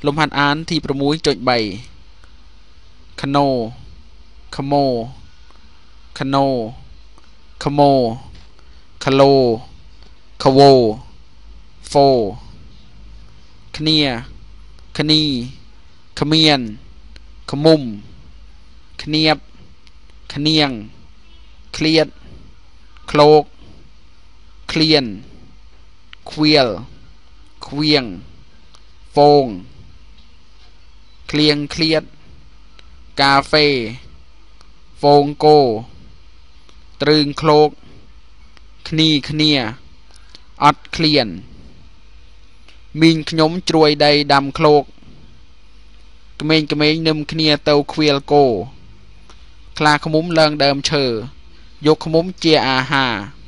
លំហាត់អានទី 6.3 ខណូ ខម៉ូ ខណូ ខម៉ូ ខឡូ ខវ៉ូ ហ្វូ គ្នា គ្នា គ្មាន ខ្មុំ ឃ្នៀប ឃ្នៀង ឃ្លៀត ឃ្លោក ឃ្លាន ឃ្វៀល ឃ្វៀង ហ្វូង ឃ្លៀងឃ្លាត កាហ្វេ ហ្វូងគោ ទ្រឿងឃ្លោក ឃ្នីគ្នា អត់ឃ្លាន មីងខ្ញុំជ្រួយដីដាំឃ្លោក ក្មេងៗនឹមគ្នាទៅឃ្វៀលគោ ខ្លាឃ្មុំឡើងដើមឈើ យកឃ្មុំជាអាហារ។